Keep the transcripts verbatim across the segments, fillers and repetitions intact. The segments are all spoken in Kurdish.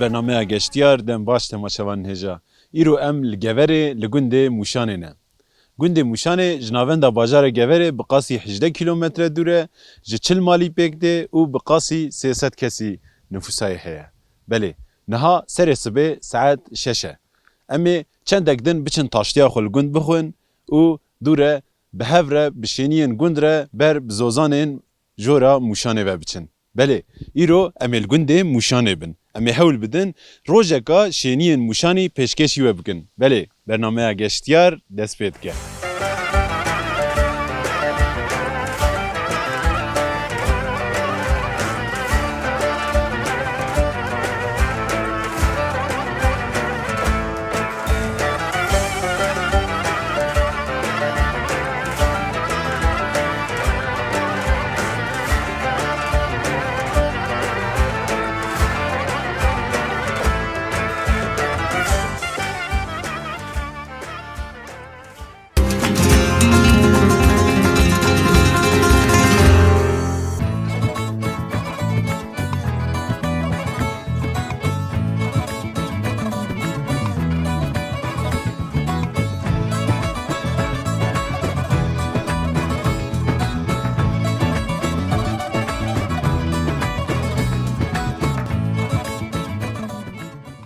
Bernameya Geştiyar, dem baş temaşevanên hêja. Îro em li Geverê, li gundê Mûşanê ne. Gundê Mûşanê ji navenda bajarê Geverê bi qasî hejdeh kîlometre dûr e, ji çil malî pêk tê û bi qasî sê sed kesî nifûsayê heye. Belê, niha serê sibê saet şeş e. Em ê çendek din biçin taştiya xwe li gund bixwin û dû re bi hev re bi şêniyên gund re ber bi zozanên jora Mûşanê ve biçin. Belê, îro em ê li gundê Mûşanê bin. Em ê hewl bidin rojeka şêniyên Mûşanî pêşkêşî we bikin. Belê, bernameya Geştiyar dest pê dike.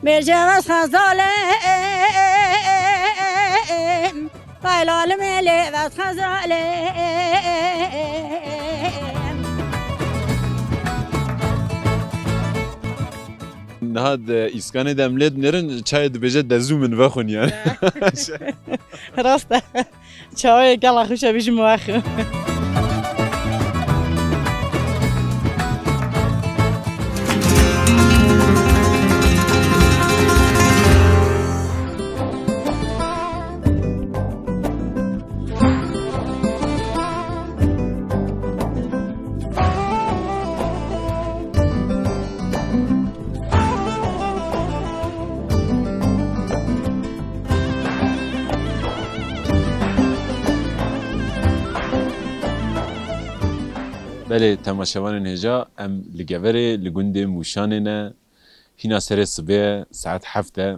Mêrcevez xezalê, paylalê mêlê vez xezalê. Niha di îskanê de em lê dinêrin, çayê dibêje dezû min vexwin yani. Rast e. Çawê gela xweş e, bijim wexim. Belê, temaşevanên hêja, em li Geverê, li gundê Mûşanê ne. Hîna serê sibê ye, saet heft e.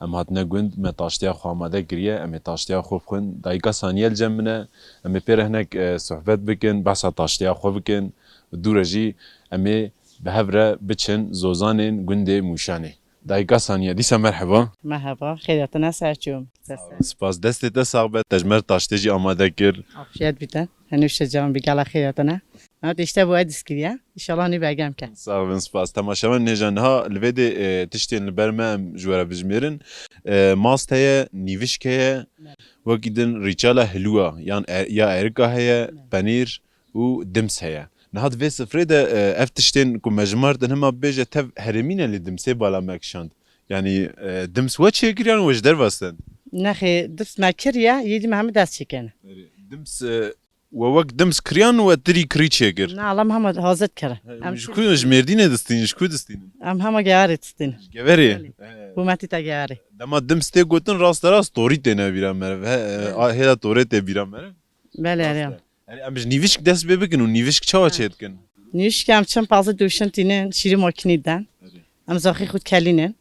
Em hatine gund, me taştiya xwe amade kiriye, em ê taştiya xwe bixwin. Dayika Saniye li cem min e, em ê pê re hinek, e, sohbet bikin, behsa taştiya xwe bikin. Dû re jî em ê bi hev re biçin zozanên gundê Mûşanê. Dayika Saniye, dîsa merheba. Merheba, xêrê te ne ser çûm. Sağ ol, spas. Destê te sax be, te ji me re taştê jî amade kir. Afiyet bite. Henû şecan bi gala xêrê te ne. Ha, işte bu edis kiriye. İnşallah ne begem ke. Sağ olun, spas. Temaşevan nêja niha li vê de, e, tiştên li ber me em ji we re bijmêrin. E, mast heye, nîvişk heye, Evet. wekî din rîçala hilûwa, yan er-, ya erika heye, Evet. penîr û dims heye. Niha di vê sifrê de, e, ev tiştên ku me jimartin hema bibêje tev herêmî ne, lê dimsê bala me kişand. Yanî, e, dims we çêkiriyan we ji derve stand? Nexê, dims me kiriye, yê dî me hemî dest çêkene. Erê, dims, e, we wek dims kiriyan we tirî kirî çêkir? Na, Allah me hema hazir kere. He, Em ji tirî ku, ji Mêrdînê distînin, ji ku distînin? Em hema Geverê distînin. Ji Geverê? Belê. He. Hûmetî te Geverê. Dema dims tê gotin, raste rast torî têne bîra meriv. He, e, Belê. a, hêla torê tê bîra meriv. Belê, Rast erê. e. Yanî em ji nîvişk dest pê bikin û nîvişk çawa çê dikin? Nîvişk em çend pazî dûşin tînin şîrî makînî den. Erê. Em zaxî xwe kelînin.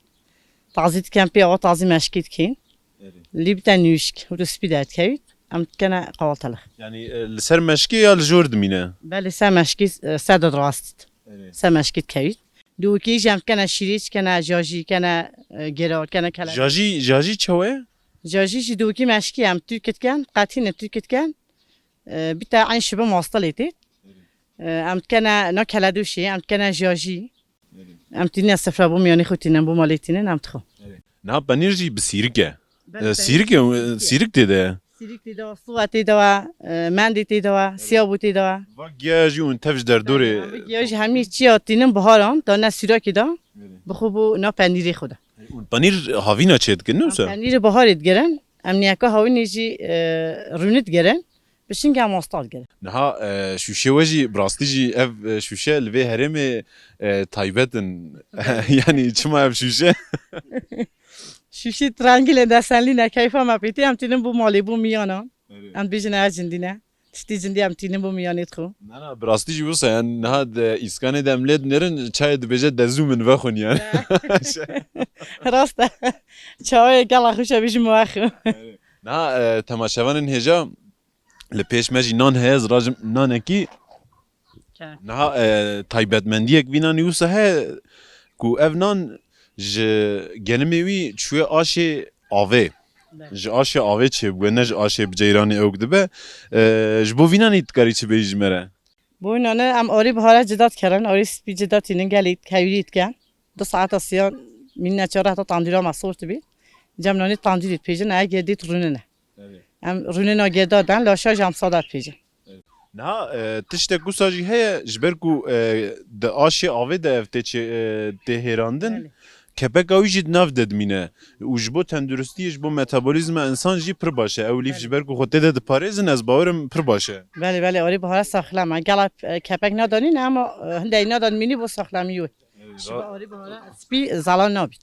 Tazî dikin pê awa tazî meşkî dikin. Erê. Lî bite nîvişk û spî derdikevît. Em dikene qawaltelix. Yanî, e, li ser meşkê ya li jor dimîne? Belê ser meşkî, e, ser de rast. Erê. Ser meşkî dikevît. Dûkî jî em dikene şîrî, dikene jajî, dikene, e, gêra, dikene kele. Jajî, jajî çawa ye? Jajî jî dûkî meşkî em tûk dikin, qetîne tûk dikin. E, bite eyn şibe mastelê tê. E, em dikene na keledoşê, em dikene jajî. Erê. Em tîne sifra bo miyanê xwe tînin, bo malê tînin, em dixwe. Erê. Niha penîr jî bi sîrik e. Belê, E, penîr sîrik e, sîrik e. sîrik tê de ye. Sîrik tê de, siwa tê de, e, mendê tê de, siyabû tê de. Va giya jî hûn tev ji derdorê. Belê, em giya jî hemî çiya tînin biharan, da ne sîrakê de. Erê. Bi xwe bo na penîrê xwe de. Hûn penîr havîna çê dikin, ne wisa? Em penîrê biharê digirin, em niyeka hawînê jî, e, rûnî digirin. Piştî em asta digirin. Niha, e, şûşê we jî, bi rastî jî ev, e, şûşe li vê herêmê, e, taybet in. Yanî çima ev şûşe? Şûşî trengilê desenlî ne, keyfa me pê tê, em tînin bo malê, bo miyana. Erê. Em dibêjin ev cindî ne. Tiştî cindî em tînin bo miyanê xwe. Na, na, bi rastî jî wisa, yani niha di îskanê de em lê dinêrin, çayê dibêje dezû min vexwin yani. Rast e. Çayê gela xweş e, bijim wexwin. Niha, e, temaşevanên hêja, li pêş me jî nan heye, ez rajim nanekî. Ke. Niha, e, taybetmendiyek vî nanî wisa heye ku ev nan ji genimê wî çûye aşê avê. Be. Ji aşê avê çêbûye, ne ji aşê bi ceyranê ewk dibe. E, ji bo vî nanî dikarî çi bêjî ji me re? Bo vî nanî em arî bihara cida dikerin, arî spî cida tînin, gelî kewrî dikin. Du saeta siya mînne çar heta tandîra me sor dibî. Cem nanî tandîrî dipêjin, ev gerdî rûnine. Evet. Em rûnina gerda den, laşa jî em sada dipêjin. Evet. Niha, e, tiştek wisa jî heye, ji ber ku, e, di aşê avê de ev tê çê-, e, tê hêrandin, belê, kepeka wî jî di nav de dimîne. Û ji bo tenduristiyê, ji bo metabolîzma însan jî pir baş e. Ew lîf, belê, ji ber ku xwe tê de diparêzin, ez bawerim pir baş e. Belê, belê, arî bihara saxlem e. Gela, e, kepek nadanîne ama, e, hindê nadan mînî bo saxlemî wê. Ji bo arî bihara spî zala nabî.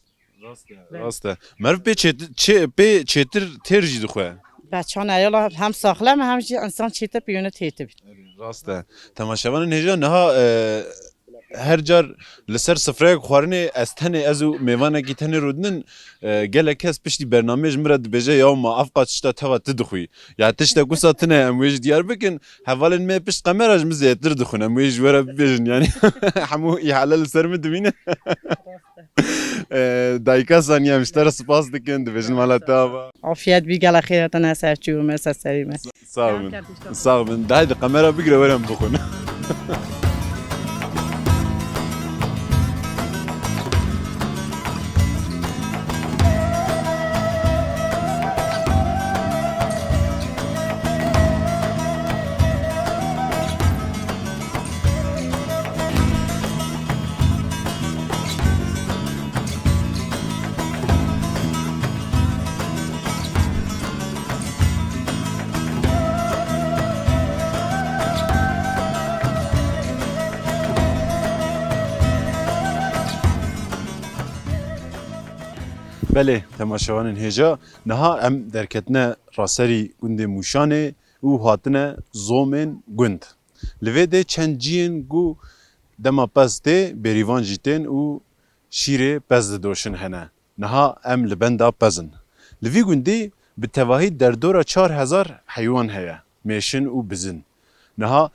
Rast e, belê, rast e. Meriv pê çêtir, çê-, pê çêtir têr jî dixwe. Be çan e, yala hem saxlem e, hem jî însan çêtir piyone têtir bî. Rast e. Temaşevanên hêja niha, e, her car li ser sifreyek xwarinê ez tenê, ez û mêvanekî tenê rûdinin, e, gelek kes piştî bernameyê ji min re dibêje, ya ma ev qat tişta teva tu dixwî. Ya tiştek wisa tune em wê ji diyar bikin. Hevalên me pişt kamera ji min zêdetir dixwin. Em wê ji we re bibêjin, yanî hemû îhale li ser min dimîne. E, dayika Saniye, em ji te re spas dikin, dibêjin mala te ava. Afiyet bî, gela xêr hatine ser çû me, ser serî me. Sağ bin. Sağ bin. De haydi kamera bigire, were em bixwin. Belê, temaşevanên hêja, niha em derketine raserî gundê Mûşanê û hatine zomên gund. Li vê dê çend ciyên ku dema pez tê, bêrîvan jî tên û şîrê pez didoşin hene. Niha em li benda pez in. Li vî gundî bi tevahî derdora çar hezar heywan heye, mêşin û bizin. Niha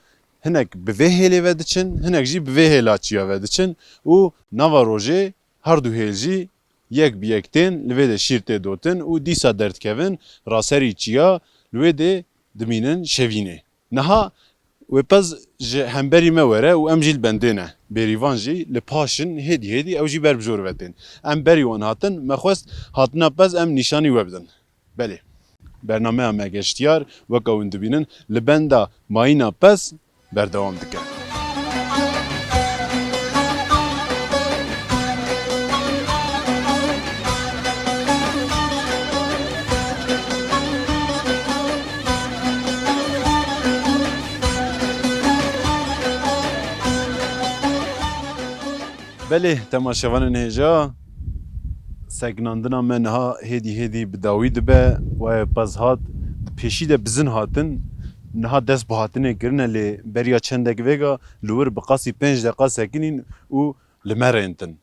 hinek bi vê hêlê ve diçin, hinek jî bi vê hêla çiya ve diçin û nava rojê her du hêl jî yek bi yek tên, li vê de şîr tê dotin û dîsa derdikevin raserî çiya, li wê dê dimînin şevînê. Niha wê pez ji hemberî me were û em jî li bendê ne. Bêrîvan jî li paş in, hêdî hêdî ew jî ber bi jor ve tên. Em berî wan hatin, me xwest hatina pez em nîşanî we bidin. Belê. Bernameya me geştiyar, weke hûn dibînin, li benda mayîna pez berdewam dike. Belê, temaşevanên hêja, sekinandina me niha hêdî hêdî bi dawî dibe. Waye pez hat, di pêşî de bizin hatin. Niha dest bi hatinê kirine, lê beriya çendek vêga li wir bi qasî pênc deqa sekinîn û li me rêntin.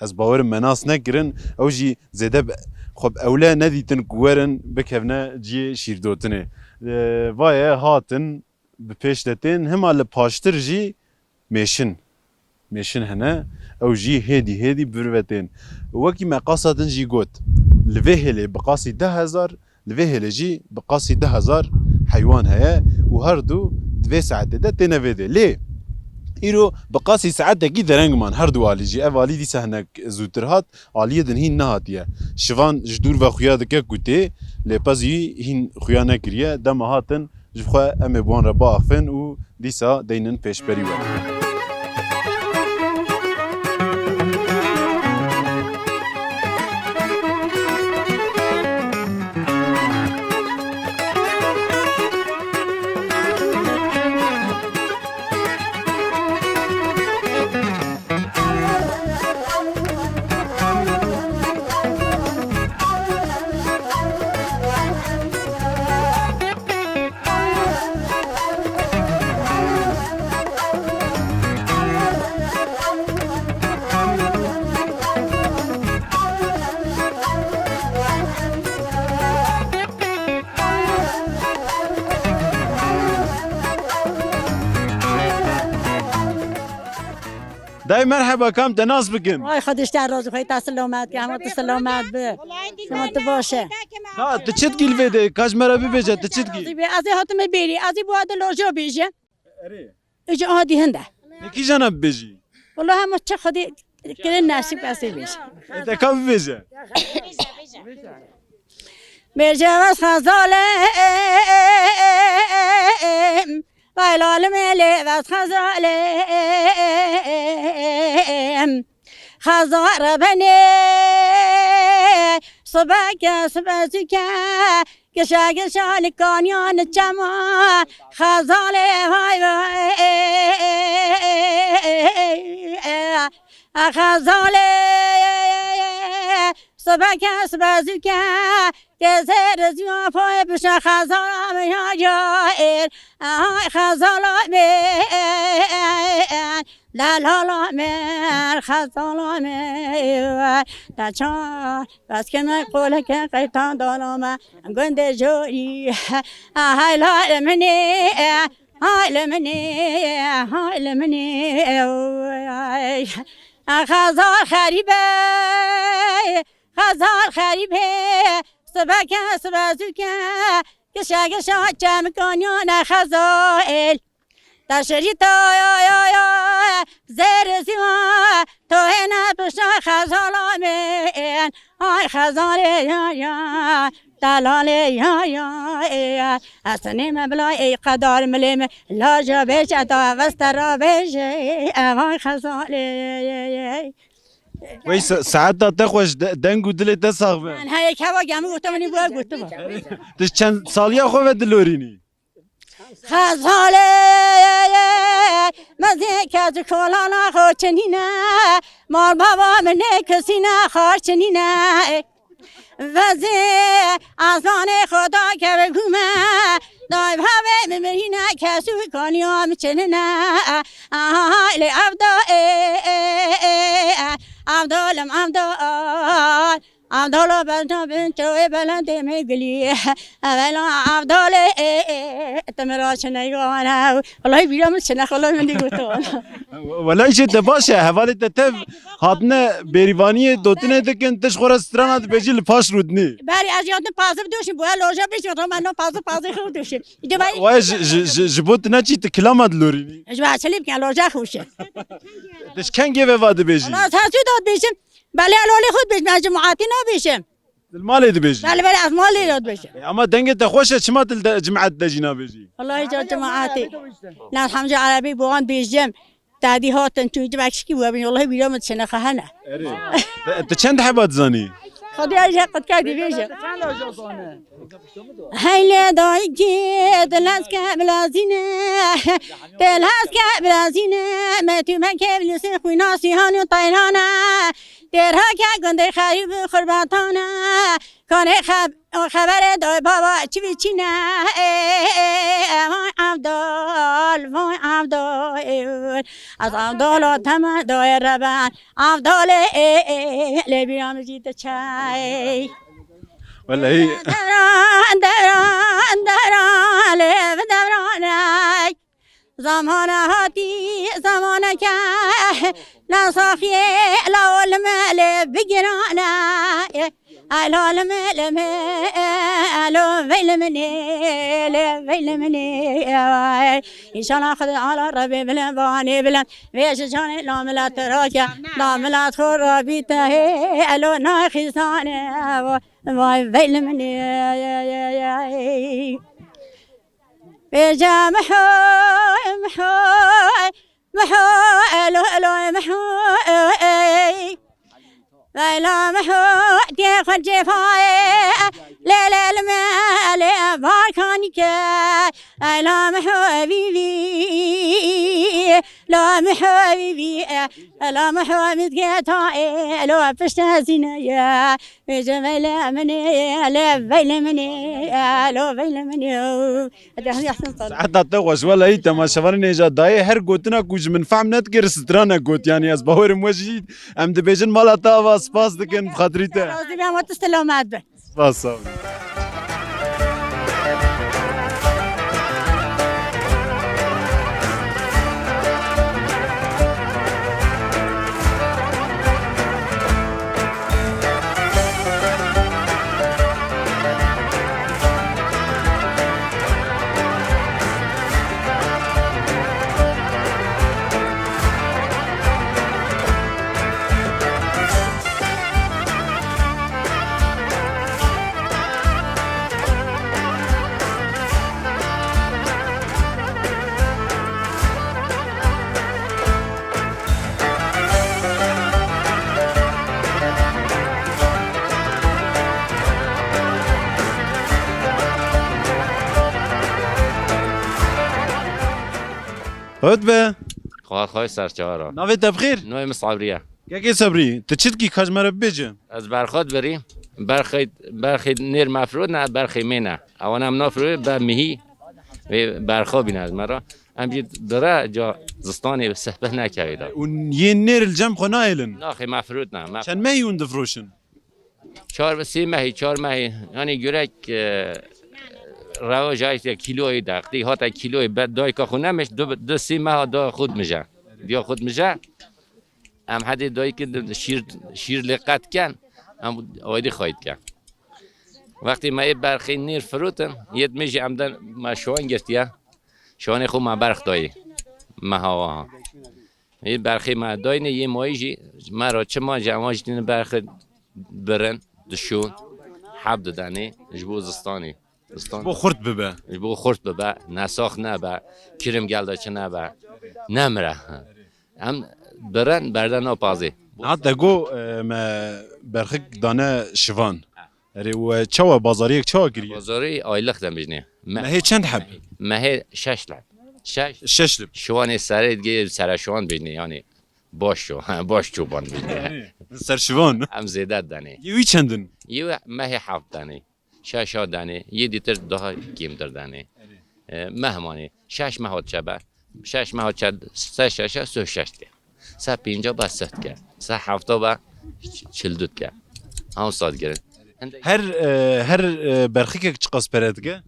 Ez bawerim me nas nekirin, ew jî zêde bi-, xwe bi ewle nedîtin ku werin bikevne cihê şîrdotinê. Ee, vaye hatin, bi pêş de tên, hima li paştir jî mêşin. Mêşin hene, ew jî hêdî hêdî bi vir ve tên. Wekî me qasa din jî got, li vê hêlê bi qasî deh hezar, li vê hêlê jî bi qasî deh hezar heywan heye û her du di vê saetê de têne vê dê. Lê îro bi qasî saetekî dereng man her du alî jî. Ev alî dîsa hinek zûtir hat, aliyê din hîn nehatiye. Şivan ji dûr ve xuya dike ku tê, lê pez jî hîn xuya nekiriye. Dema hatin, ji xwe em ê bi wan re biaxivin û dîsa deynin pêşberî we. Dayê merheba, kam te nas bikin? Ay, Xwedê ji te razî, Xwedê te selamet ke, hema tu selamet bi. Hema tu baş e. Ka, tu çi dikî li vê de? Ka ji me re bibêje, tu çi dikî? Razî be, ez ê hatime bêrî, ez ê bo de loja bêje. Erê. Îca a dî hinde. Te kîjan e bibêjî? Wala hema çi Xwedê kirin nesîb, ez ê bêjim. Ê, te ka bibêje? Bêje vez xezalê, vay lalê me lê vez xezalê. Xezal rebenê, sibeke, sibe zûke, gişa, gişa li kaniyan çema. Xezalê vay vay, xezalê, sibeke, sibe zûke, tê zêr ziwa payê bişe xezala me ya caêr. Ay xezala me, delala me, xezala me, te çar bes keme qoleke qeytan dala me, gundê jorî. Ay lalê min ê, ay li min ê, ay li min ê, ay. Xezal xerîbe, xezal xerîbe, sibeke, sibe zûke, gişa, gişa çemikaniyan e xezal. Te şerî ta ya, ya, ya, zêr ziwa, to hêne pişta xezala min. Ay xezalê ya, ya, delalê ya, ya, ê. Ez tenê me bila ê qedar milê min, laja bêje ta veste ra bêje, ev ay xezalê. Wey se-, saeta te xweş, de-, deng û dilê te sax be. Heyek heva gemî gote min ê bo ev gotiba. Tu çend saliya xwe ve dilorînî? Xezalê, mezê ke ji kolana xwe çinîne, mal bava min ê kesîne xwe çinîne. Vezê azanê xwe da keve gume, dayv havê min mirîne, kesû kaniya min çinine. Aha, lê evda, e, e, e, e, evdalim, evdal. Avdala benda bin çawê belendê me gilî. Evela avdalê, e, e, te me ra çine yo, ana. Wallahî bîra min çine, xwelay min dî goto. Welay jê te baş e, hevalê te tev hatine bêrîvaniyê dotinê dikin, tu ji xwe re strana dibêjî li paş rûdinî. Berî ez yadim pazir duşim, bu el loja bêjim, roma no pazir pazir xew duşim. Wayê ji, ji, ji, ji bo tu neçî tu kilama dilorînî? Ji bo çilî bikin, loja xweş e. Tu ji kengê ve va dibêjî? Wala ez hezû da dibêjim. Belê, ez li holê xwe dibêjim, ez cimaetî nabêjim. Li malê dibêjî? Belê, belê, ez malê de dibêjim. E, ama dengê te xweş e, çima tu li de, cimaet de jî nabêjî? Wallahî ca cimaetî. Lez hemca erebî bi wan dibêjim. Tadî hatin, çûn civek şikî bû, wallahî bîra min dişine xwe hene. Erê. Te, te çend heba dizanî? Xwedê ez jê qetka dibêjim. Hey lê dayikê, dilezke bilezîne, dilezke bilezîne, me tu me kevlîsê xwîna sîhan û teyrane, têrheke gundê xerîb û xurbetane, kanê xeb-, xeberê dayê baba çi bî çi ne, ê, ê, ê, vay Evdal, vay Evdal, ez Evdala deme dayê reben, Evdalê, ê, ê, lê bîra min jî diçe. Welehî. Devran, devran, devran, lê bi devran ey. Zamana hatî, zamaneke, la saxiyê, la olime, lê bigirane. Ay la lime, lime, lo vey limine, lê vey limine. Ay. Înşallah Xwedê ala Rebê bilind, vanê bilind. Vê ji canê la milet rake, la milet xwe rabîte hê, elo naxîzane, vay vey li min ê. Vêje miho, miho, miho, elo, elo, miho, ey. Veyla miho, tê xwe cêfayê, lê, lê, li me, lê, barkanî ke. Veyla miho, vî, vî, la miho, vî, vî, la miho, mizgeta, ê, lo pişte zîne ye. Vêje veyle min ê, lê, veyle min ê, lo veyle min ê. Hadi, hadi, ahsen sağ ol. Saeta te xweş, welahî temaşevanên hêja dayê her gotina ku ji min fehm nedikir strane got, yanî ez bawerim we jî em dibêjin mala te ava spas dikin bi xatirî te. Razî be, ama tu selamet be. Spas, sağ ol. Hewt be. Xwar xwe serçewara. Navê te bi xêr? Navê min Sabriye. Kekê Sabrî, tu çi dikî, ka ji me re bibêje? Ez berxwe dibirî. Berxê, berxê nêr me firotine, berxê mêne. Ewana em nafirotê be mihî. Wê berxwe bîne ji me re. Em jî dire ca zistanê sehbeh nekevê de. Û yê nêr li cem xwe nahêlin? Naxê me firotine. Me Çend mehî hûn difiroşin? Çar, sê mehî, çar mehî, yanî gurek, e, rewa jayî te kîloyê de, qtî hate kîloyê be, dayika xwe nemiş, du, du sê meha da xwe dimije. Diya xwe dimije, em hedê dayikê de şîr, şîr lê qet ken, em aydî xayît ken. Wextê me ê berxê nêr firotin, yê dimê jî em de me şiwan girtiye, şiwanê xwe me berx dayê, meha waha. Ê berxê me dayne yê mayî jî me re çima ji ema jî tînin berxê birin, dişon, heb didenê ji bo zistanê. Zistan Ji bo xurt bibe. Ji bo xurt bibe, nesax nebe, kirim gel de çi nebe, nemire. Em birin berde nav pazê. Niha te got, e, me berxik dane şivan. Erê, we çawa, bazariyek çawa kiriye? Bazarî aylık de bijnê. Me- Mehê çend heb? Mehê şeş leb. Şeş. Şeş lib. Şiwanê serê digê sereşiwan bijnê, yani baş şo, baş çoban bijnê. Serşivan. Em zêde denê. Yê wî çendin? Yê wî mehê heft denê. Şeşa denê. Yê dîtir daha kêmtir denê. E, mehmanê. Şeş meha çebe. Şeş meha çe, se şeşe, se şeş dike. Se pênca be seh dike. Se hefta be ç-, çil du dike. Hewsa digirin. Her, e, her, e, berxikek çiqas pere dike?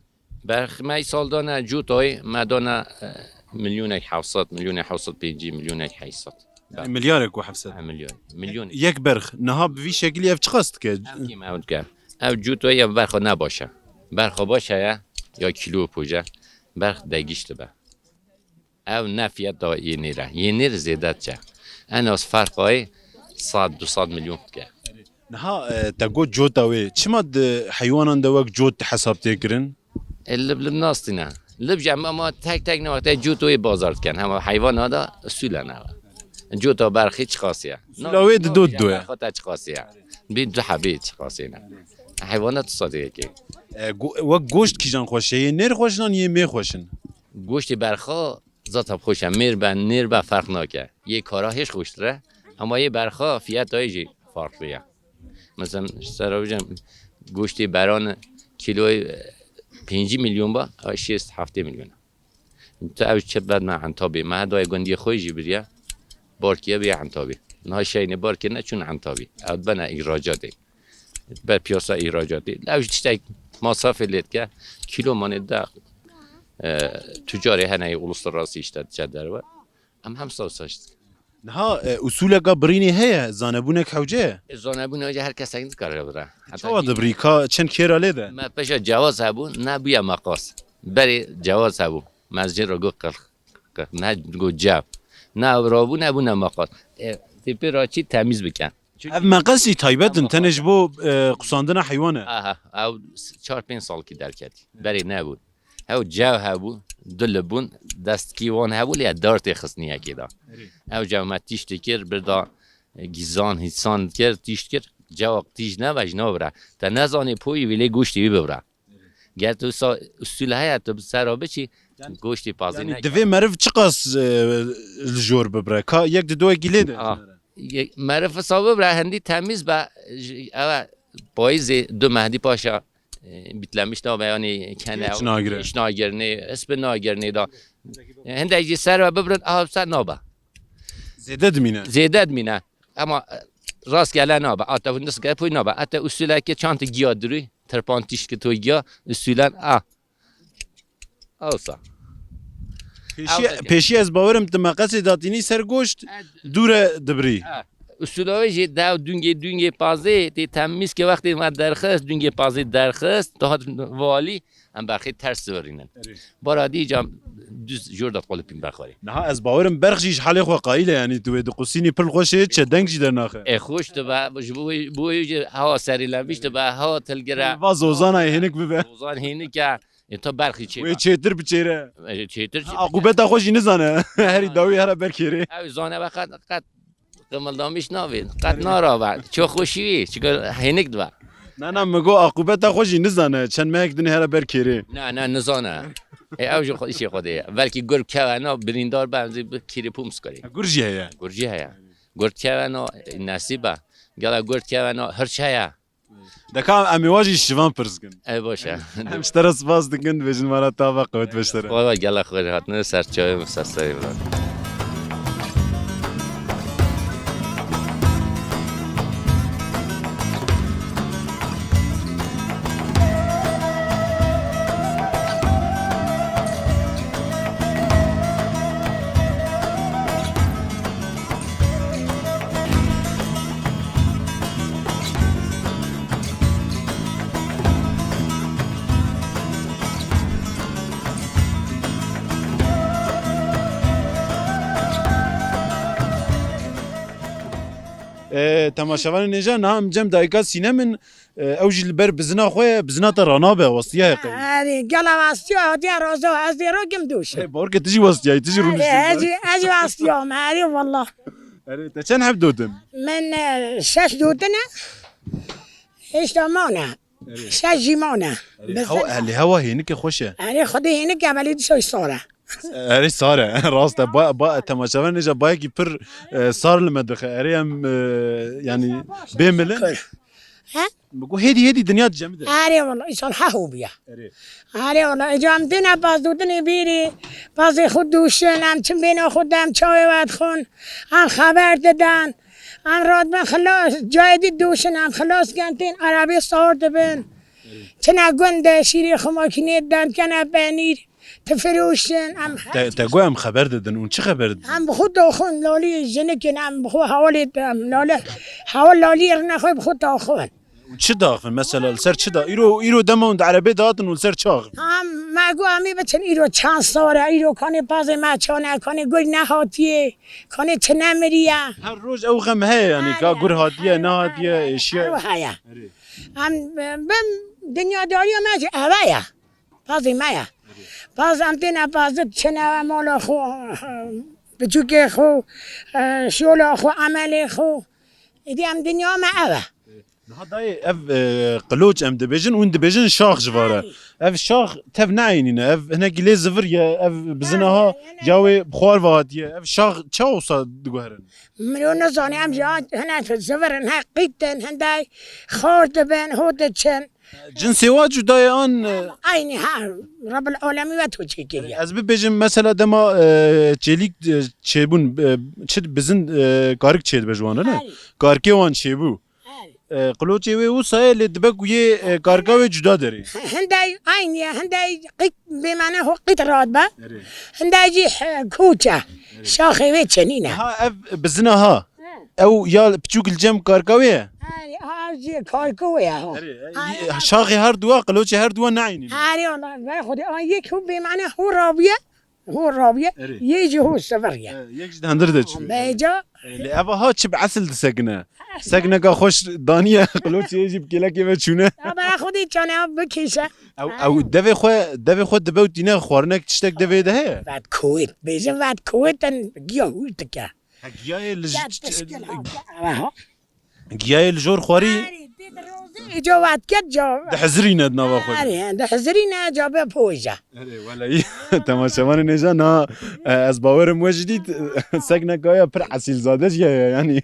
Berximey sal dane cûtayê, me dane, e, milyonek heft sed, milyonek heft sed pêncî, milyonek heyt sed. Yani milyarek û heft sed. Ha, milyon. Milyon. Yek berx. Niha bi vî şekilî ev çiqas dike? Ev kîm ev dike. Ev cûtayê ya berxa ne baş e. Berxa baş e ya, ya kîlo poje. Berx degîş dibe. Ew ne fiyet da yê nêr e. Yê nêr zêde diçe. En az ferqayê sed, du sed milyon dike. Niha, e, te got cota wê. Çima di heywanan de wek cot hesab tê kirin? E, lib lib nastîne. Lib jî em ama tek tek ne wextê cot wê bazar dikin. Hema heywana da usûle ne. Cota berxî çiqasî ye. Usûla wê di dot do ye. Berxa te çiqasî ye. Bî du hebî çiqasî ne. Heywana tu sadê yekê. E, go-, wek goşt kîjan xweş e? Yê nêr xweş in an yê mê xweş in? Goştê berxa Zaten xweş e, mêr be, nêr be ferq nake. Yê kara hêj xweştir e, ama yê berxa fiyata yê jî farklı ya. Mesela, sera bicem, goştê beran kiloyê, e, pêncî milyon ba, ew şêst heftê milyon. Tu ew çi bed me entabî. Me hedayê gundiyê xwe jî biriye, barkiye bê entabî. Niha şeynê barkirine çûn entabî. Ew bene îhracatê. Ber piyasa îhracatê. Ew ji tiştek masrafê lê dike. Kîlo manê de, e, tucarê hene yê uluslararası işte diçe derve. Em hem saw saç dikin. Niha, e, usuleka birînê heye, zanebûnek hewce ye? E, zanebûn hewce her kesek dikare bire. Heta Çawa ki dibirî, ka çend kêra lê de? Me peşa cewaz hebû, ne bûye meqas. Berê cewaz hebû. Me jê re got qirx. Ne got cew. Ne ew rabû, ne bû ne meqas. E, tê pê ra çî temiz bikin. Ev meqesî taybet in, tenê ji bo, e, qusandina heywan e. Aha, ew s-, çar pênc salkî derketî. Berê nebûn. Hew cew hebû, du li bûn, destkî wan hebû, lê dar tê xistnî yekê de. Erê. Ew cew me tîş dikir, bir da, e, gîzan, hîsan dikir, tîş dikir, cewak tîş nebe ji nabire. Te nezanê poyî wî lê goştê wî bibire. Ger tu sa-, usul heye, tu bi ser re biçî, Yani, goştê pazê yani neke. Divê meriv çiqas, e, li jor bibire? Ka yek di dowekî lê de? Ah, ye-, meriv wisa bibire, hindî temiz be, ji, ew e, payîzê du mehdî paşa, e, bitlemiş nabe, yani kene Kêç nagire. Kêç nagirinê, hespê nagirinê da. E, hindek jî ser ve bibirin, aha, ser nabe. Zêde dimîne. Zêde dimîne. Ama, e, rastgele nabe. Ata hûn diske pûy nabe. Ata usuleke çanti giya dirûy. Tirpan tişt ki toy giya. Usulen a. Awsa. Pêşî, Awsa ke. Pêşî ez bawerim tu meqesê datînî ser goşt, dûre dibirî. Ha. Usula wê jî dew dungê, dungê pazê tê temiz ke wextê me derxist, dungê pazê derxist, dihat valî, em berxê ters sivirînin. Erê. Bara dî cam düz jor dat qolipîn berxwarî. Niha ez bawerim berx jî ji halê xwe qayîl e, yanî tu wê diqusînî pil xweş ê, çe deng jî dernaxe. E, xweş dibe, ji bo wê, bo wê jî hewa serî levîş dibe, hewa tilgire. Va zozana hênik bibe. Zozan hênik e, e, ta berxî çê Wê be. Çêtir biçêre. E, çêtir çê. Aqûbeta xwe jî nizane. Herî dawî here ber kêrê. Ew zane be qet, qet qimildamiş navê, qet narabe. Ço xweşî wî, çiko hênik dibe. Na, na, min got aqûbeta xwe jî nizane. Çend mehek din here ber kêrê. Na, na, nizane. Ê, ew jî xwe, îşê Xwedê ye. Belkî gur kewena, birîndar be, em zî bi kîrî pû miskarî. Gur jî heye. Gur jî heye. Gur kewena, nesîb e. Gela gur kewena, hirç heye. Deka em ê wa jî şivan pirs kin. Ê, baş e. Em ji te re spas dikin, dibêjin mala te ava qewet be ji te re. Vay vay, gela xwe hatine ser çayê min, ser serê min. E, temaşevanên hêja, niha em cem dayika Sînem in. E, ew jî li ber bizina xwe ye, bizina te ranabe, westiyaye qey? Erê, gela westiya, hatiye rozo, ez dê rokim dûşim. E, bawer ke tu jî westiyayî, tu jî rûniştî. Erê, ez jî, ez jî westiyam, erê wallah. Erê, te çend heb dotin? Min, e, şeş dotin e, hêşta mane. Erê. Şeş jî mane. Erê, hewa, lê hewa hênik e, xweş e. Erê, Xwedê hênik e, belê dîsa sar e. Erê, sar e, rast e. Ba, ba, temaşevanên hêja bayekî pir, e, sar li me dixe. Erê, em, e, yanî bê milin. He? Bi ku hêdî hêdî dinya dicemide. Erê wala, îsal heho bûye. Erê. Erê wala, îca em têne paz dûtinê bîrî, pazê xwe dûşin, em çim bêna xwe dem çawê we dixwin, em xeber didin, em radibin xilas, cayê dî dûşin, em xilas gen tên, erebê sar dibin. Çine gund de, şîrê xwe makînê didin, kene penîr. Difiroşin, em her Te, te got em xeber didin, hûn çi xeber didin? Em bi xwe daxin, lalî jinikên em bi xwe hewalê, em lale, hewal lalî rine xwe bi xwe daxin. Hûn çi daxin? Mesela li ser çi da? Îro, îro dema hûn di erebê datin û li ser çi axivin? Em, me got em ê biçin îro çend sar e, îro kanê pazê me çane, kanê gur nehatiye, kanê çi nemiriye. Her roj ew xem heye, yanî ka gur hatiye, nehatiye, êşiye. Ew heye. Erê. Em, bim dinyadariya me jî eve ye. Pazê me ye. Paz em têne paz diçine mala xwe, biçûkê xwe, şola xwe, emelê xwe. Êdî em dinya me ev e. Niha dayê ev, e, qiloç em dibêjin, hûn dibêjin şax ji vare. Ev şax tev neeynîne, ev hinekî lê zivir ye, ev bizina ha ya wê bi xwar ve hatiye. Ev şax çawa wisa diguherin? Mirov nizane, em jî hene zivir in, he qît in, hindey xar dibin, ho diçin. Cinsê wa cuda ye an, e? Eynî ha, Rebbil Alemî ve to çêkiriye. Ez bibêjim mesela dema, e, çêlîk, e, çêbûn, e, çi bizin, e, karik çêdibe ji wan re ne? Erê. Karikê wan çêbû. Erê. E, qiloçê wê wisa ye lê dibe ku yê, e, karika wê cuda derê. Hindey eynî ye, hindey qît bêmane ho qît radibe. Erê. Hindey jî, e, koç e. Erê. Şaxê wê çenî ne. Ha ev bizina ha. Ew ya piçûk li cem karka wê ye? Erê, ha, ev jî karka wê ye, ha. Erê, e, şaxê her duwa, qiloçê her duwa neeynî. Erê, wala, ver Xwedê, a yek ho bêmane ho rabiye, ho rabiye, erê, yê jî ho sivir ye. E, yek jî di hundir de çû. Bêca. E, lê eva ha çi bi esil disekine. Sekneka xweş daniye, qiloçê yê jî bi kêlekê ve çûne. Ya, ver Xwedê çane bikêşe. Ew, ew devê xwe, devê xwe dibe û tîne xwarinek tiştek devê de heye? Vet kowêt, bêjin vet kowêt in giya hûr dike. Ha, giyayê li j-, Ya, ç-, ç-, teşkil ha, ha. Giyayê li jor xwarî. Arê, tê di rozê, ca wet ket, ca. Dihizirîne di nava xwe de. Arê, dihizirîne, ca be poja. Erê, welehî, temaşevanên hêja, na, e, ez bawerim we jî dît, sekneka ya pir esîlzade jî heye, yanî.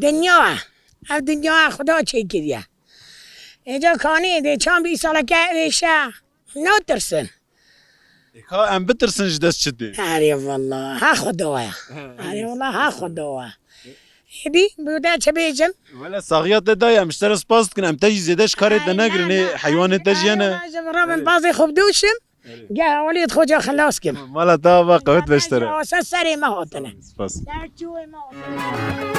Dinya, ev dinya Xuda çêkiriye. Êca kanî dê çand bîst saleke êşe, natirsin. Ê, ka em bitirsin ji dest çi tê? Erê wallah, ha Xuda ye. He, erê. Erê wallah, ha Xuda ye. Êdî, bi te çi bêjim? Wele saxiya te daye, em ji te re spas dikin, em te jî zêde ji karê te negirin, ê heywanê te jî hene. Erê, erê, erê. Rabin bazê xwe bidûşim. Erê. Gel, Walîd Xoca xilas kim. Mala te ava qewet be ji te re. Asa serê me hatine. Spas. Serçûyê me hatine.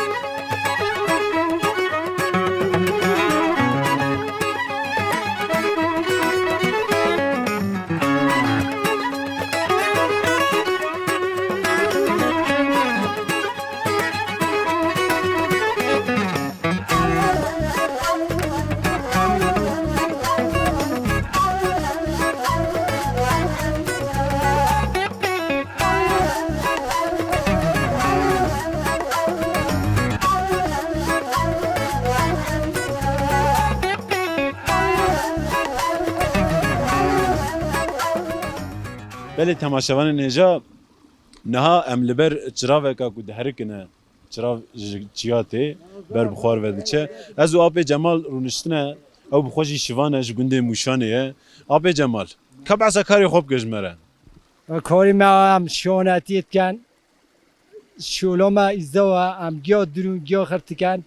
Belê temaşevanên hêja, niha em li ber çiraveka ku diherikine, çirav ji çiya tê, ber bi xwar ve diçe. Ez û apê Cemal rûniştine, ew bi xwe jî şivan e, ji gundê Mûşanê ye. Apê Cemal, ka behsa karê xwe bike ji me re. Karê me em şonetiyê dikin, şûla me îzo e, em giya dirûn, giya xirtiken.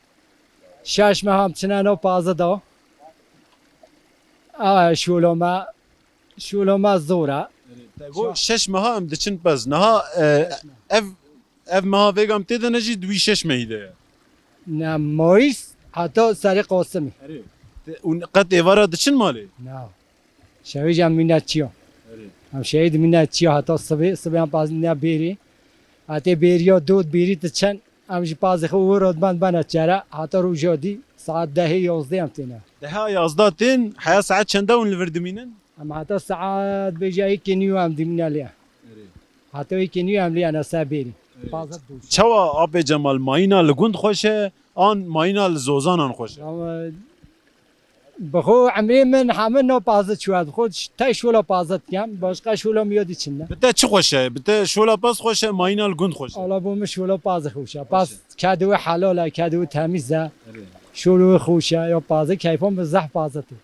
Şeş meha em çine nav paze da. Ew e şûla me, şûla me zor e. Te got şeş meha em diçin pez. Niha, e, ev, ev meha vêga em tê de ne jî di wî şeş mehî de ye. Ne, Mayîs heta serê Qasimî. Erê. Te, û qet êvara diçin malê? Na. Şevê jî em mîne çiya. Erê. Em şevê dimîne çiya heta sibê, sibê em pazîne bêrî. Hatê bêriya dot bêrî diçin, em ji pazê xwe û rotbend bene çere, heta roja dî saet dehê yazdê em têne. Deha yazda tên, heya saet çenda hûn li vir dimînin? Em heta saet bêje yekê nîyo em dimîne lê. Erê. Heta yekê nîyo em lê ne se bêrî. Erê. Pazet bû. Çawa apê Cemal, mayîna li gund xweş e, an mayîna li zozanan xweş e? Ama Bi xwe emrê min heme no pazê çûye. Bi xwe te şola pazê dikem. Başqa şola min yadî çin ne. Bi te çi xweş e? Bi te şola paz xweş e, mayîna li gund xweş e? Ala bo min şola pazê xweş e. Paz kedê wê helal e, kedê wê temîz e. Erê. Şola wê xweş e, ya pazê keyfa min zehf pazê tê.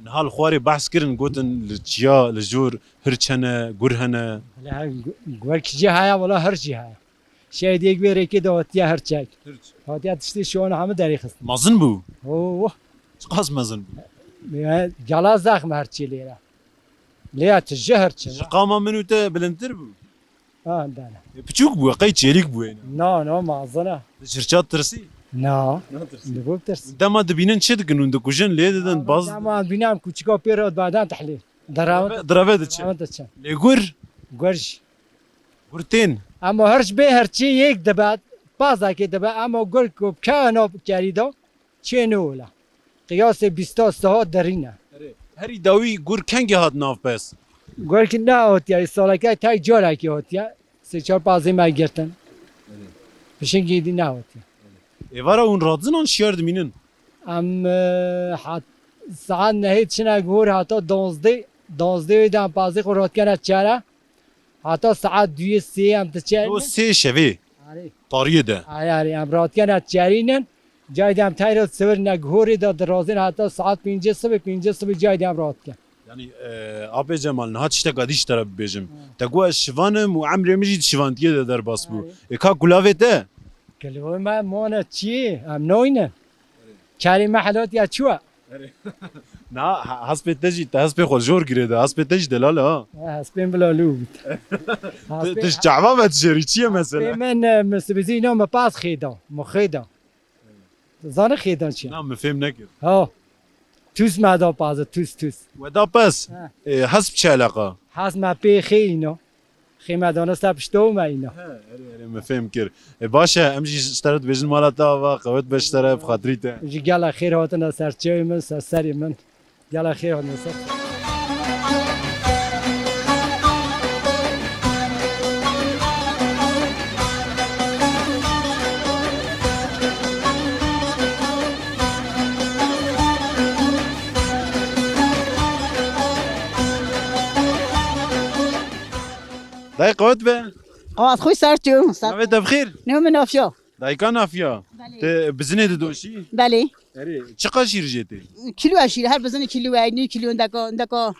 Niha li xwarê behs kirin, gotin li çiya, li jor hirç hene, gur hene. Hele her gu-, gur kî jî heye, wala hirç jî heye. Şehîdiyek wê rêkê de hatiye hirçek. Hirç. Hatiye tiştê şiwana hemû derê xist. Mezin bû? Oo. Çiqas mezin bû? Ya, gela zexm hirçê lê re. Lê ya tije hirçe. Ji qama min û te bilindtir bû? Ha, dane. E, piçûk bû, qey çêlîk bû yine? Na, na, mezin e. Ji hirça tirsî? Na. Natirsî. Li bo tirs. Dema dibînin çi dikin hûn, dikujin, lê didin, baz. Dema bînam kuçika pê re badan tehlê. Direve, direve diçe. Direve diçe. Lê gur? Gur jî. Gur tên. Ama hirç bê hirçî yek dibe, pazakê dibe, ama gur ku kena kerî da, çê ne ola. Qiyasê bîsta siha derîne. Erê. Herî dawî gur kengê hat nav pez? Gur ki ne hatiye, saleke tek carekê hatiye. Sê çar pazê me girtin. Erê. Pişingî dî ne hatiye. Êvara hûn radizinan şiyar dimînin? Em, e, hat, saet nehê çine gor hata dozdê, dozdê wê de em pazê xwe ratkene çere. Hata saet duyê sê em diçerînin. Do sê şevê. Arê. Tariyê de. Arê, arê, em ratkene çerînin. Cayê de em teyra sivir ne gihorê de dirazin hata saet pêncê sibê, pêncê sibê cayê de em ratken. Yanî, e, apê Cemal, niha tişteka dî ji te re bibêjim. Hı. Te got ez şivan im û emrê min jî di şivantiyê de derbas bû. Arê. E, ka kulavê te? Kulavê me mane çi? Em nayne. Kerê me helatiya çi we? Erê. Na, ha-, hespê te jî, te hespê xwe jor girê de, hespê te jî delal e ha. Ha, hespên bila lû bit. Tu, tu ji çava ve dijêrî, çi ye mesele? Hespê min, e, min sibizî îna min pas xêda, min xêda. Zane xêdan çi ye? Na, min fêm nekir. Ha. Tûs me da paze, tûs, tûs. We da pez? Ha. E, hesp çi eleqa? Hesp me pê xê îna. Xê me dane ser pişta û me îna. He, erê, erê, me fêm kir. E, baş e, em jî ji te re dibêjin mala te ava, qewet be ji te re, bi xatirî te. Ji gela xêr hatine ser çêwê min, ser serê min. Gela xêr hatine ser. Dayê qewet be. Qewat xwe ser çû. Navê te bi xêr? Navê min Afya. Dayika Nafiya. Belê. Te bizinê didoşî? Belê. Erê, çiqa şîr jê tê? Kîlo şîr, her bizinê kîlo e, nî kîlo, ndeka, ndeka.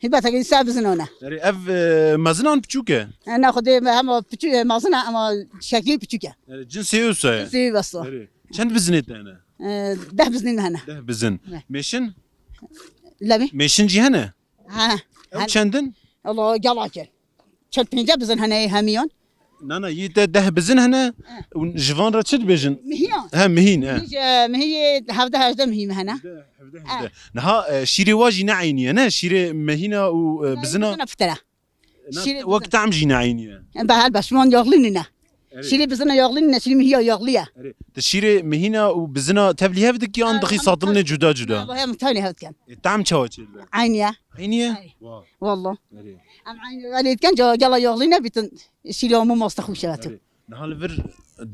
Hîbet, heke se bizinan e. Erê, ev, e, mezinan piçûk e? E, ne, xwedê me hema piçûk, e, mezin e, ama şeklî piçûk e. Erê, cinsê wisa ye? Cinsê wisa. Erê, çend bizinê te hene? E, deh bizinê me hene. Deh bizin. Ne. Mêşin? Levî? Mêşin jî hene? Ha. Ew çend in? Allah, gelek in. Çend pênce bizin hene hemiyan. Na, na, yî te deh bizin hene. He. Û ji van re çi dibêjin? Mihiyan. He, mihîn, he. Mihî, e, mihî hevdeh hejdeh mihî me hene. Hevdeh, hevdeh, he. Niha, e, şîrê wa jî ne eynî ye, ne? Şîrê mehîna û, e, bizina. Bizina fitir e. Na, şîrê wek bizin. Tam jî ne eynî ye. Be helbet, şiman yağlı nîne. Erê. Şîrê bizina yağlı nîne, şîrê mihiya yağlı ye. Erê. Ti şîrê mihîna û bizina tevlî hev dikî an dixî satilnê cuda cuda? Erê, hem tevlî hev dikin. E, tam çawa çê dibe? Eynî ye. Eynî ye? Erê. Wa. Wallah. Erê. Em eynî welê dikin, ca-, gela yağlı nebîtin, şîrê hemû masta xweş e tu. Erê. Niha li vir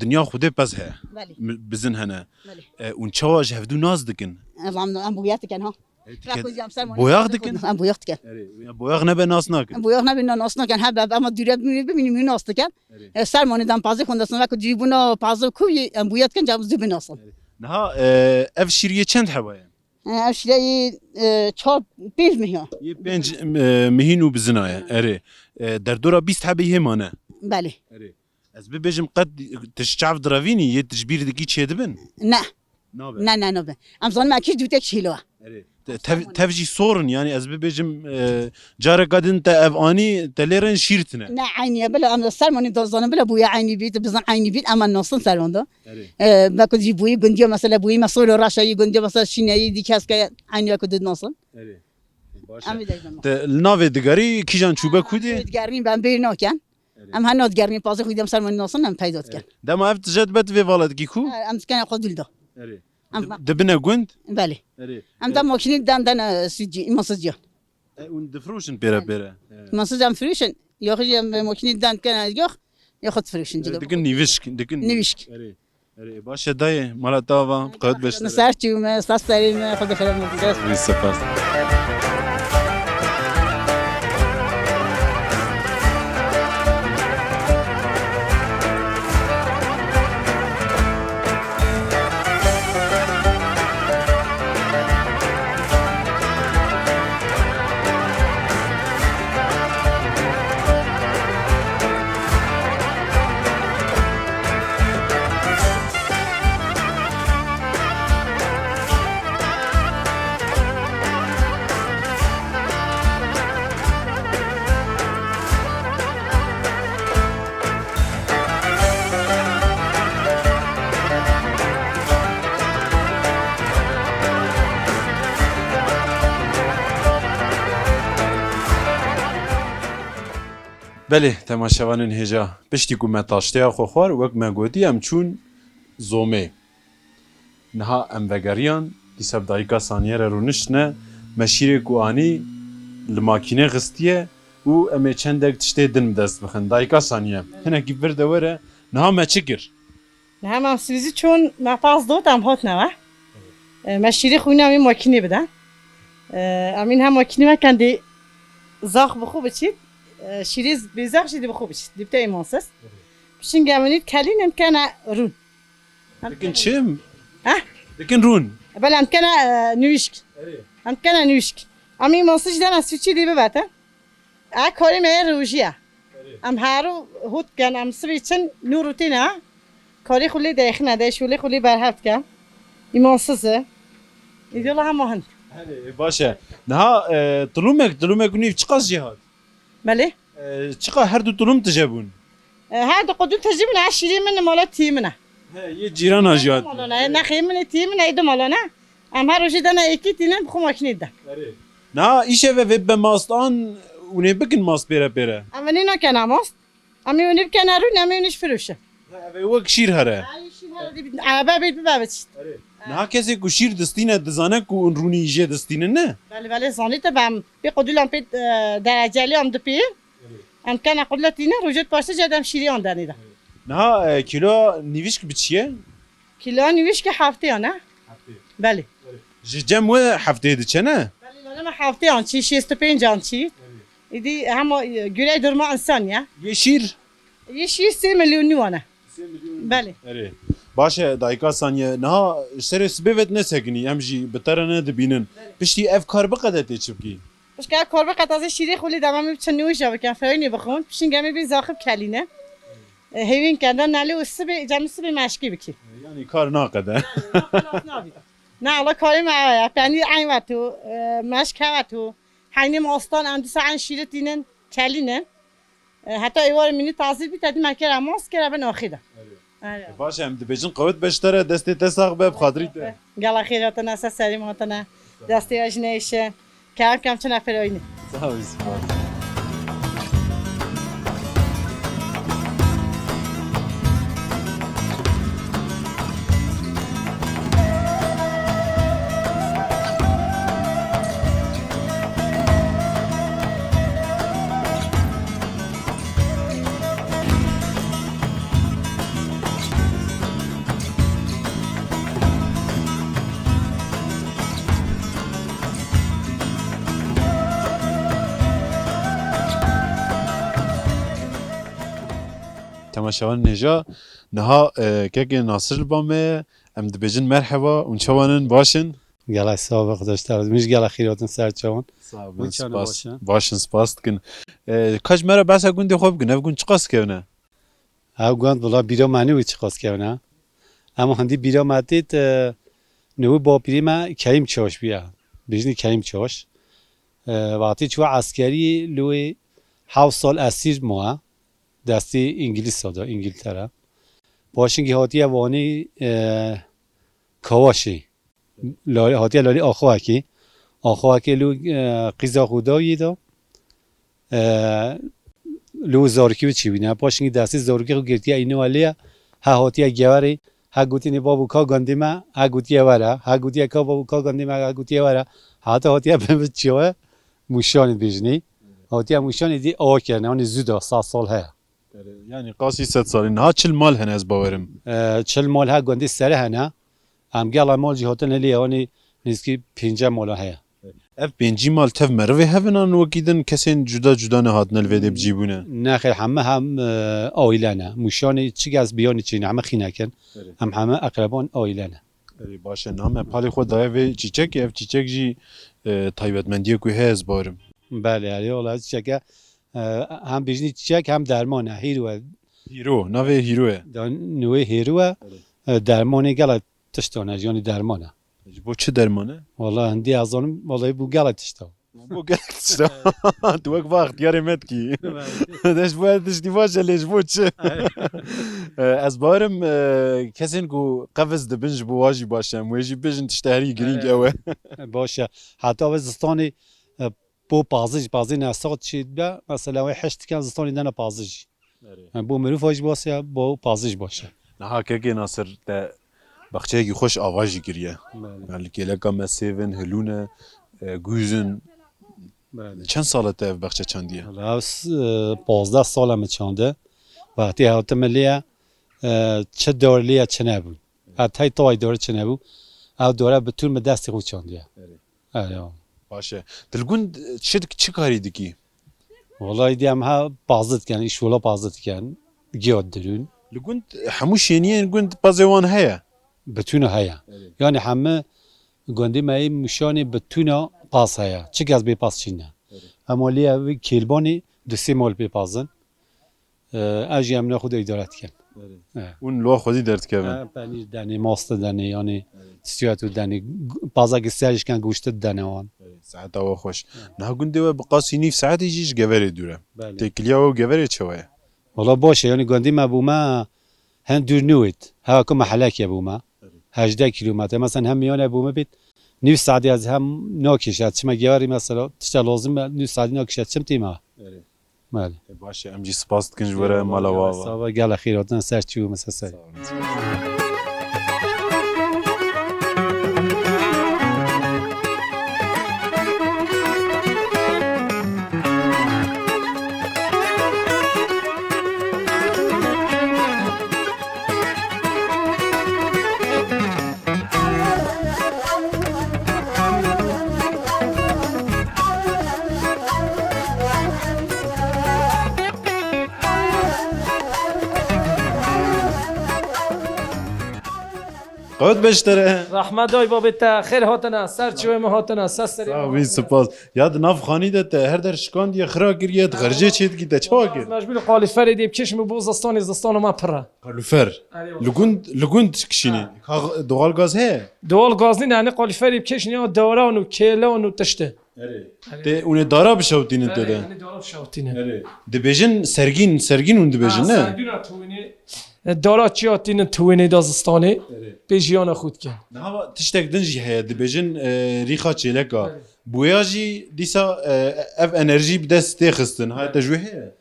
dinya Xwedê pez heye. Belê. Mi-, bizin hene. Belê. E, ûn çawa ji hevdû nas dikin? Em, em bûyet dikin ha. Erê, Wek ku em ser mane boyax dikin? Em boyax dikin. Erê, ya boyax nebe nas nakin. Em boyax nebe nas nakin. Hebe ama dûre bimîne bimîne nas dikin. Erê. E, ser mane dem pazê xwendastan wek ku dî bûna pazê ku em boyax dikin, cem zû binasin. Erê. Niha, e, ev şîr yê çend heba ye? E, ev şîre yê, e, çar, pênc mehî ya. Yê pênc, e, mehîn û bizina ye. Erê. E, derdora bîst hebê hê mane. Belê. Erê. Ez bibêjim qet tu ji çav direvînî, yê tu ji bîr dikî çêdibin? Ne. Nabe. Ne, ne, nabe. Em zanim ekî dûtek şîlo. Erê. Te-, tev, tev jî sor in, yani ez bibêjim, e, careka din te ev anî, te lê re şîr tine. Ne, eynî ye, bila em ser mane da zanin, bila bûye eynî bît, bizin eynî bît, em nasin ser wanda. Erê. E, wekî jî bûyî gundiya mesela bûyî me solo raşayî gundiya mesela şîneyî dî kes ke eynî wekî did nasin. Erê. Baş e. Em ê derdin. Te li navê digerî kîjan çûbe kû dê? Digerîn ben bê naken. Erê. Em her nod germî pazê xwî dem ser min nasin em peyda dikin. Erê. Dema ev tije dibe tu vê vala dikî ku? Erê, em dikene xwe dil da. Erê. Em Di-, dibine gund? Belê. Erê. Em E, de makînî dan dene, e, sicî, îmansizca. E, hûn difroşin pêre Belê. Pêre. E. Îmansizca em firîşin. Yoxî em makînî dan dikene yox. Yox difroşin. Erê, dikin nîvişk, dikin Nîvişk. Erê. Erê, baş e dayê, mala te ava, qewet beş. Ser çû me, sas serê me, xwe dixirem. Wî spas. Belê, temaşevanên hêja, piştî ku me taşteya xwe xwar, wek me gotî, em çûn zomê. Niha em vegeriyan, dîsa bi dayika Saniye re rûniştine, me şîrê ku anî li makînê xistiye û em ê çendek tiştê din bi dest bixin. Dayika Saniye, hinekî vir de were, niha me çi kir? Niha em sivîzî çûn, me pas dot, em hatine we. E, me şîrê xwîna wî makînê bide. E, em ên hem makînê me kendê zax bi xwe biçît, e, şîrê bêzax jî dê bi xwe biçît. Dibte îmansız. Pişingê em ên kelînin kene rûn. Dikin çi? Heh? Dikin rûn. Belê em dikene, e, nûîşk. Erê. Em dikene nûîşk. Em îmansız jî dene swîçî dê bibete. E, karê me yê rojî ye. Erê. Em her û hût dikin, em sibê çin nû rûtîne. Karê xwe lê deyxine, de şûlê xwe lê berhev dike. Îmansız e. Îdî wela hema hin. Erê, baş e. Niha, e, tulûmek, tulûmek û nîv çiqas jê hat? Belê. E, çiqa her du tulum tije bûn? E, her du qudû tije bûn, her şîrê min mala tî min e. He, yê cîrana jî hat. Malana, e, nexê min ê tî min e, du malana. Em her rojê dene êkî tînin, bi xwe makînê de. Erê. Na, îşeve vê be mast an, hûn ê bikin mast pêre pêre? Em ê nîna kena mast. Em ê hûn ê bikene rûn, em ê hûn ê ji firoşin. Ev ê wek şîr here. Ay, şîr here, dî, ebe bê bibe biçit. Erê. Niha kesê ku şîr distîne, dizane ku hûn rûnî jê distînin, ne? Belê, belê, zanî te, em pê qudûlan pê, e, derecelî em dipî. Erê. Em kena qudla tîne, rojê paştê jê dem şîrî an denê de. Niha, e, kîlo nîvişk bi çi ye? Kîlo nîvişkê heftê an e. Heftê. Belê. Erê. Ji cem we heftê diçe, ne? Belê, lale me heftê an çî, şêst û pênc an çî. Erê. Îdî hema, e, gure durma însan ye. Yê şîr? Yê şîr sê milyon nû an e. Sê milyon. Belê. Erê. Baş e, dayika Saniye, niha ji serê sibê ve nesekinî, em jî bi te re nedibînin. Belê. Piştî ev kar biqede tê çi bikî? Pişka kar biqede ez ê şîrê xwe lê demamê biçin nû îja bikin, fewînê bixwin. Pişingê em ê bê zaxib kelîne. E, hêvîn kende nelê û sibê, cem sibê meşkê bikî. Yanî kar naqede. Yanî, naqede nabî. Ne, ala karê me ew ye. Penîr eyn veto, e, meşk heveto. Heynê mastan em dîsa eyn şîrê tînin, kelînin. E, heta êwarê mînî tazî bî, te dî me kere mas kere bin axî de. Erê. Erê. E, baş e, em dibêjin qewet be ji te re, destê te sax be, bi xatirî te. Gela xêr hatine, ser serî me hatine. Destê we jî neyşe. Kem kem çine fêroyînê. Sağ ol, spas. Temaşevan nêja, niha, e, kekê Nasir li ba me ye. Em dibêjin merheba, hûn çawan in, baş in? Gelek sağ ol, Xwedê ji te razî. Min jî gelek xêr hatin ser çawan. Sağ bin, Hûn çawan spas. Baş in? Baş in, spas dikin. E, ka ji me re behsa gundê xwe bikin, ev gund çiqas kevn e? Ev gund, wela bîra me nî wî çiqas kevn e. Ema hindî bîra me têt, e, nû bapîrê me Keyîm Çaş bûye. Bêjinî Keyîm Çaş. E, wextê çûye eskerî, li wê heft sal esîr maye. Destê Îngilîsa de, Îngiltere. Paşingî hatiye Wanê, e, Kawaşê. Lale, hatiye lalê axavekê. Axavekê li, e, qîza xwe dayê de. E, li zarokî wî çêbûne. Paşingî destê zarokî xwe girtiye, îne wê lê ye. He hatiye Geverê, he gotinê babo ka gundê me, he gotiye were. He gotiye ka babo ka gundê me, he gotiye were. Heta hatiye bi çiye Mûşanê dibêjinê. Hatiye Mûşanê dî awa kirine, yanî zû de, sed sal heye. Yanî qasî sed salî. Niha çil mal hene, ez bawerim. E, çil mal he gundê sere hene. Em gela mal jî hatine lê, yanî nêzîkî pêncî mala heye. Ev pêncî mal tev merivê hev in an wekî din kesên cuda cuda ne hatine li vê dê bi cî bûne? Nexêr, heme hem, e, aîle ne. Mûşanê çi kes biyanî çîne, heme xînek in. Erê. Em heme eqreban aîle ne. Erê, baş e. Niha me palê xwe daye vê çîçekê. Ev çîçek jî, e, taybetmendiyek wî heye, ez bawerim. Belê, erê, wala çîçek e. E, hem bêjinî çîçek hem derman e. Hîro e. Hîro, navê hîro ye. Da, nûê hêro e. Erê. E, dermanê gela tiştan e, yanî derman e. Ji bo çi derman e? Wala hindî ez zanim, wala bû gela tişta. Bû gelek tişta. Tu wek va extiyarê me dikî. Belê. De ji bo her tiştî baş e, lê ji bo çi? E, ez bawerim, e, kesên ku qeviz dibin ji bo wa jî baş e. Em wê jî bêjin tişta herî girîng ew e. Baş e. Heta wê zistanê, e, bo pazij, pazij ne sax çi be, mesela wê heşt diken zistanê dene pazij. Erê. Em bo mirov jî baş e, bo pazij baş e. Niha kekê Nasir te baxçeyekî xweş ava jî kiriye. Belê. Yani kêleka me sêv in, hilûn e, e, gûz in. Belê. Çend sal e te ev baxçe çandiye? Wala ev s-, e, pazdeh sal e min çande. Wextê hatime lê ye, e, çi dor lê ye çi nebû. Ev tey taway dor çi nebû. Ev dore bi tûr min destê xwe çandiye. Erê. Erê, ya. Baş e. Tu li gund çi dik-, çi karî dikî? Wala îdî em ha pazî dikin, îşola pazî dikin. Giya dirûn. Li gund hemû şêniyên gund pazê wan heye? Bitûna heye. Erê. Yani heme gundê me yê Mûşanê bitûna paz heye. Çi kes bê paz çîne. Erê. Ema lê ev kêlbanê du sê mal bê paz in. E, ez jî emna xwe de îdare dikim. Erê. E. Hûn li wa xwedî derdikevin? E, penîr denê, mast denê, yanî Erê. Stûyet û denê, g-, pazakî ser jî ken goşt denê wan. Erê, saeta we xweş. Erê. Niha gundê we bi qasî nîv saetê jî ji Geverê dûr e. Belê. Têkiliya we û Geverê çawa ye? Wala baş e, yanî gundê me bo me hin dûr nûwêt. Hewa ku mehelekê bo me. Erê. Hejdeh kîlometre. Mesela hem miyane bo me bêt, nîv saetê ez hem nakêşe. Çima Geverê mesela tişta lazim e, nîv saetê nakêşe çim tîma. Erê. Belê. E, baş e, em jî spas dikin ji we re, mala we ava. Sağ ol, gelek xêr hatin, ser çi û mesesayî. Sağ olun. Qewet be ji te re. Rehmet dayê babê te, xêr hatine, ser çiwê me hatine, ser serê me hatine. Sağ ol, spas. Ya di nav xanî de te her der şikandiye, xira kiriye, di xercê çê dikî, te çawa kir? Mecbûr qalîferê dê bikişim û bo zistanê, zistana me pir e. Kalûfer. Erê, wala. Li gund, li gund kişînî. Ha. Ka-, doğal gaz heye? Doğal gaz nîne, yanî kalîferê bikişînî ya dewaran û kêlan û tiştê. Erê. Erê. Tê hûnê dara bişewtînin tê de? Erê, hûnê dara bişewtînin. Erê. Dibêjin sergîn, sergîn hûn dibêjin, ha, ne? Sergîn a tûnê. E, dara çiya tînin tûnê da zistanê. Erê. Pê jiyana xwe dikin. Niha tiştek din jî heye, dibêjin, e, rîxa çêleka. Erê. Boya jî dîsa, e, ev enerjî bi dest tê xistin. Haya te ji wê heye?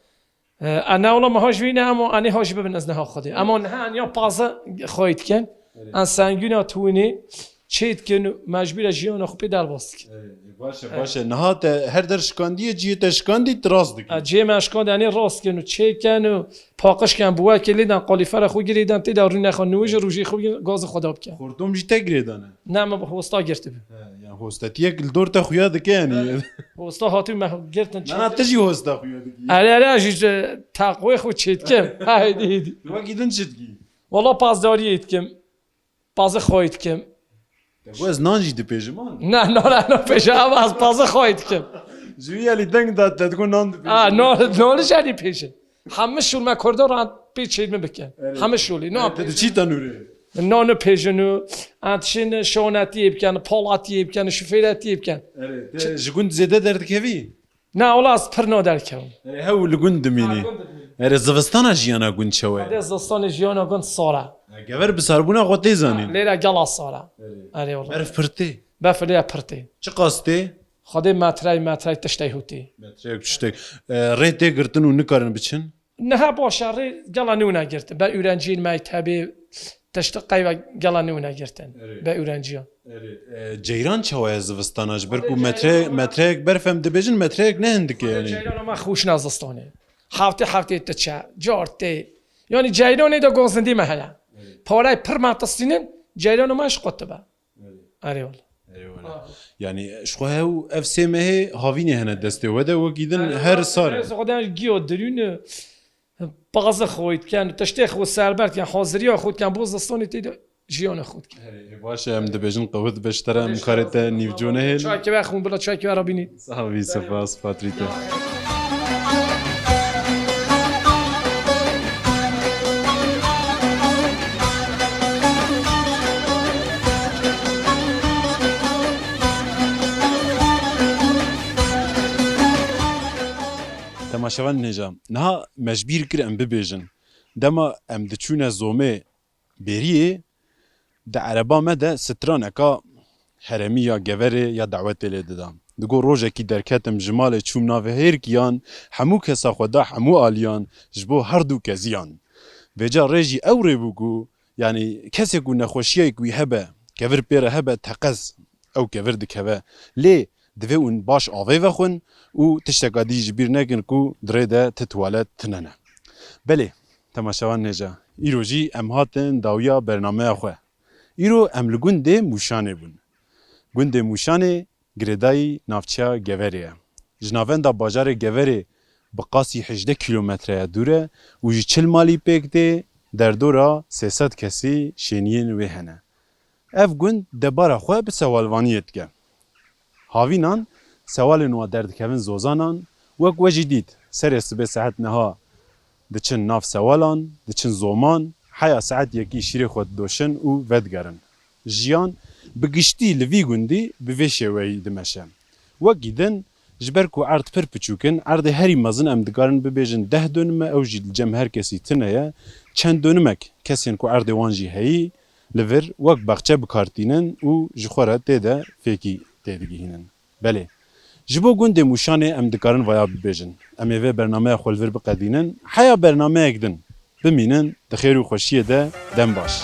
E, ene wala me ha ji wî ne, ema enê ha jî bibin ez neha xwedê. Ema niha en ya paze xweyî dikin. Erê. En sengîna tûnê. çê dikin û mecbûr e jiyana xwe pê derbas dikin. Ê, baş e, baş e. Niha te her der şikandiye, cihê te şikandî, tu rast dikî. E, cihê me şikandî, yanî rast dikin û çêkin û paqij kin, bi wekî lê dan, qalîfera xwe girê dan, tê de rûnê xwe nû ji rûjê xwe bigin, gazê xwe da bikin. Xortum jî te girê dane? Ne, me bi hosta girtibû. He, yani hostetiyek li dor te xuya dike yani. Hosta hatû me girtin çê. Nana, tu jî hosta xuya dikî. Erê, erê, jî ji teqwê xwe çê dikim. Heydî, heydî. Wekî din çi dikî? Wala pazdariyê dikim. Pazê xwayî dikim. Te got ez nan jî dipêjim an? Ne, nan, nan pêje, ama ez pazê xwayî dikim. Ji wî yelî deng da te digot nan dipêjim. Ha, nan, nan jî pêje. Hemû şûl me Kurdan re pê çêdme bikin. Erê. Hemû şûlî. Nan. Erê, te diçî tenûrê? Nan pêjin û em tişin şonetiyê bikin, palatiyê bikin, şufêretiyê bikin. Erê, te ji gund zêde derdikevî? Na, wala ez pir naderkevim. Erê, hew li gund dimînî. Ha, gund dimînî. Erê, zivistana jiyana gund çawa ye? Xwedê zivistanê jiyana gund sar e. E, gever bi sarbûna xwe tê zanîn. Lêre gela sar e. Erê. Erê, wala. Berf pir tê? Berf lêre pir tê. Çiqas tê? Xwedê metrey, metrey tiştey hûtê. Metreyek tiştek. E, rê tê girtin û nikarin biçin? Niha baş e, rê gela nûne girtin. Ber ûrenciyên mektebê tiştê qeyve gela nûne girtin. Erê. Ber ûrenciyan. Erê, e, ceyran çawa ye zivistana? Ji ber ku metre-, metreyek berf em dibêjin, metreyek ne hindik e yanî. Ceyrana me xweş ne zistanê. Heftê heftê diçe, car tê. Yanî ceyranê de gozindî me heye. Erê. Parey pir me tistînin, ceyrana me ji qut dibe. Erê. Erê wala. Erê wala. Ha. Yani ji xwe hew ev sê mehê havînê hene destê we de, wekî din her sar e. Ez xwe de giyo dirûn, pazê xwe dikin, tiştê xwe serber dikin, haziriya xwe dikin, bo zistanê tê de jiyana xwe dikin. Erê, baş e, em dibêjin qewet be ji te re, em karê te nîvco nehêlin. Çayekê we xwin bila çayekê we re bînî. Sax bî, spas, patrî te. Temaşevan nêja, niha me ji bîr kir em bibêjin. Dema em diçûne zomê Bêriyê di ereba me de straneka heremî ya geverê ya dawetê lê dida. Digo, rojekî derketim ji malê, çûm navê hêrkiyan, hemû kesa xwe da hemû aliyan ji bo her du keziyan. Vêca rê jî ew rê bû ku, yanî kesê ku nexweşiyek wî hebe, kevir pê re hebe, teqez ew kevir dikeve. Lê divê hûn baş avê vexwin û tişteka dî ji bîr nekin ku di rê de ti tuwalet tune ne. Belê, temaşevan nêja, îro jî em hatin dawiya bernameya xwe. Îro em li gundê Mûşanê bûn. Gundê Mûşanê girêdayî navçeya Geverê ye. Ji navenda bajarê Geverê bi qasî hejdeh kîlometre ye dûr e û ji çil malî pêk tê, derdora sê sed kesî şêniyên wê hene. Ev gund debara xwe bi sewalvaniyê dike. Havînan sewalên wa derdikevin zozanan, wek we jî dît, serê sibê saet neha diçin nav sewalan, diçin zoman, heya saet yekî şîrê xwe didoşin û vedigerin. Jiyan bi giştî li vî gundî bi vê şêweyî dimeşe. Wekî din, ji ber ku erd pir piçûk in, erdê herî mezin em dikarin bibêjin deh donime, ew jî li cem her kesî tune ye. Çend donimek kesên ku erdê wan jî heyî, li vir wek baxçe bi kar tînin û ji xwe re tê de fêkî têdigihînin. Belê, ji bo gundê Mûşanê em dikarin vaya bibêjin. Em ê vê bernameya xwe li vir biqedînin. Heya bernameyek din. Bimînin di xêr û xweşiyê de. Dem baş.